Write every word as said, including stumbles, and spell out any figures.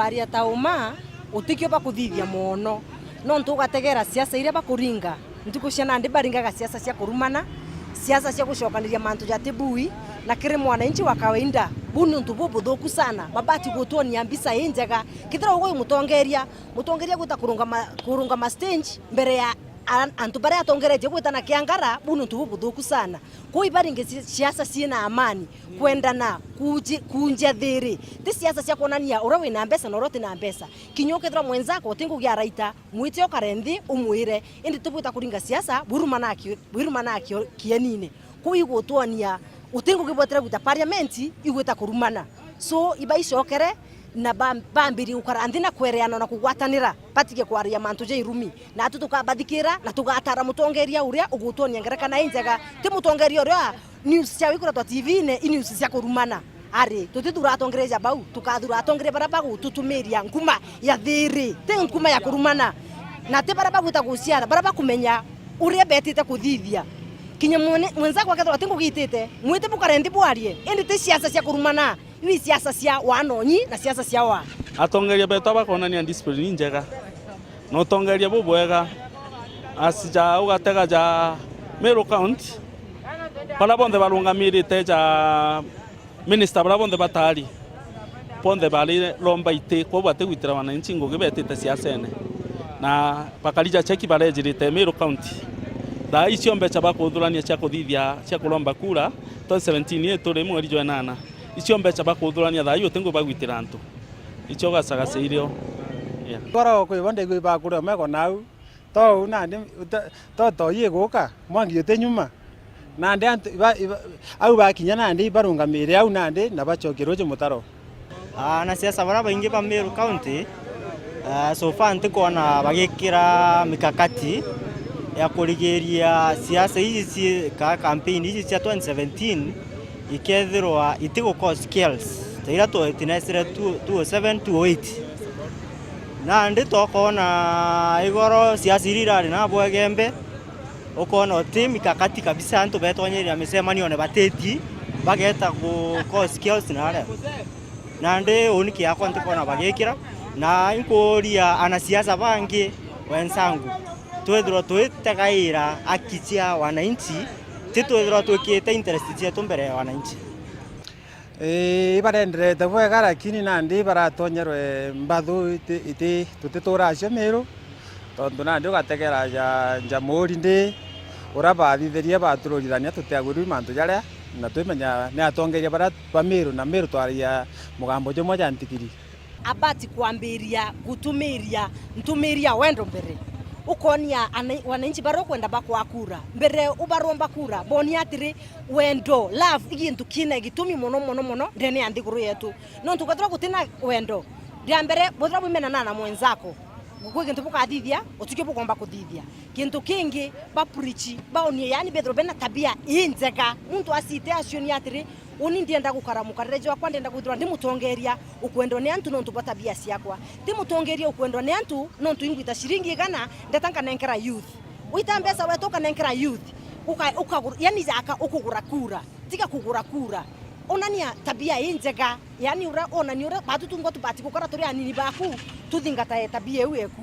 Aria ta uma, utikio bakuthithia mono. Nontu ugategera siasa iria bakuringa. Ntuku cia nandi baringaga siasa cia kurumana, siasa cia gucokaniria mantu ja tibui, na kiri mwananchi wa kawaida, buu ni untu bubuthuku sana. Babati gutwonia mbica injega. Kethira ugwe mutongeria, mutongeria gwita kurungama, kurungama stage mbere ya a-, antu baria atongeretie gwita na kiangara, buu ni untu bubuthuku sana. Kwou ibaringe si-, siasa ciina amani, kwendana, kunji-, kunjia thiri. Ti siasa cia kwonania uria wina mbeca na uria utina mbeca. Kinya ukethirwa mwenzako uti ngugi araita, mwite ukare nthi umwire, indi ti bwita kuringa siasa bwirumana ki-, bwirumana kio-, kienine. Kwou igutwonia uti ngugi bwetire gwita parliament, igwita kurumana. So, ibaicokere na ba-, bambirie gukara nthi na kwereana na kugwatanira, batige kwaria mantu ja irumi. Natu tukabathikira na tugatara mutongeria uria ugutwonia ngerekano injega. Ti mutongeria uria news cia gwikuratwa T V-ini, i news cia kurumana. Ari, tutithura atongeria ja bau, tukathura atongeria baria bagututumiria nkuma ya thiri, ti nkuma ya kurumana. Na ti baria bagwita guciara, baria bakumenya uria betite kuthithia. Kinya mwene-, mwenzako akethirwa ti ngugi itite, mwite bukare nthi bwarie, indi ti siasa cia kurumana. Iu i siasa cia wanonyi na siasa cia wa. Atongeria betu bakonania discipline injega na utongeria bubwega. Asi ja ugatega ja Meru County, baria bonthe barungamirite ja minister, baria bonthe batari, bonthe bari romba iti, kwou batigwitira wananchi ngugi betite siasene. Na bakari ja cheki barejirite Meru County. Thaa icio mbeca bakuthurania cia kuthithia cia kuromba kura twenty seventeen ii turi mweri jwa enana. Icio mbeca bakuthurania thaa ii uti ngugi bagwitira antu. Icio gacagaca irio. Yeah. Koro kwi bo ndigui bakuria meko nau. Tou nandi uta-, to toi iguka, mwangi uti nyuma. Nandi antu iba, iba, au bakinya nandi ibarungamire au nandi na bacokie ruji mutaro. Anasiasa baria baingi ba Meru County, ah, so far ntikwona bagikira mikakati ya kurigiria siasa iji ci-, ka campaign iji cia twenty seventeen ikethirwa itigu cause chaos ta iria tu-, tinesire two, two oh seven, two oh eight. Nandi tokoona igoro siasa iria irari na bwegembe, ukoona uti mikakati kabisa, antu betonyeria micemanione batiti, bageta ku cause chaos naria. Nandi uni kiakwa ntikwona bagikira, na inkuuria anasiasa bangi wenzangu, twithirwa twitegaira haki cia wananchi, ti twithirwa twikite interest cietu mbere ya wananchi. Ii, ibarenderete bwega, lakini nandi baratonyerwe mbathu iti, iti, tutituura acio Miru, tontu nandi ugategera ja, ja muuri ndi, uria bathithirie batururithania tutiagwirwi mantu jaria, na twimenya ni atongeria baria ba Miru, na Miru twaragia mugambo jumwe ja ntigiri. Abati kwambiria gutumiria ntumiria wendo mbere. Ukonia ana-, wananchi baria ukwenda bakwa kura. Mbere ubaromba kura, bonia atiri, wendo, love, i gintu kina gitumi mono, mono, mono ndene ya nthiguru yetu. Nontu kwethirwa gutina wendo, ria mbere, bwethirwa bwimenana na mwenzako, gwi gintu bukathithia, utikio bukomba kuthithia. Gintu kingi, ba preach, baonie, yaani bethirwe bena tabia injega. Muntu acite acionie atiri, uni ndienda gukara mukarire jwakwa, ndienda kwithirwa ndi mutongeria ukwendwa ni antu nontu bwa tabia ciakwa. Ti mutongeria ukwendwa ni antu nontu ingwita ciringi igana, ndeta nkanenkera youth. Wita mbeca wetu ukanenkera youth, uka-, ukagura, yaani jaka ukugura kura. Tiga kugura kura. Onania tabia injega. Yaani uria, onania uria batu tungwa tubati gukora turi anini baku, tuthingatae tabia iu eku.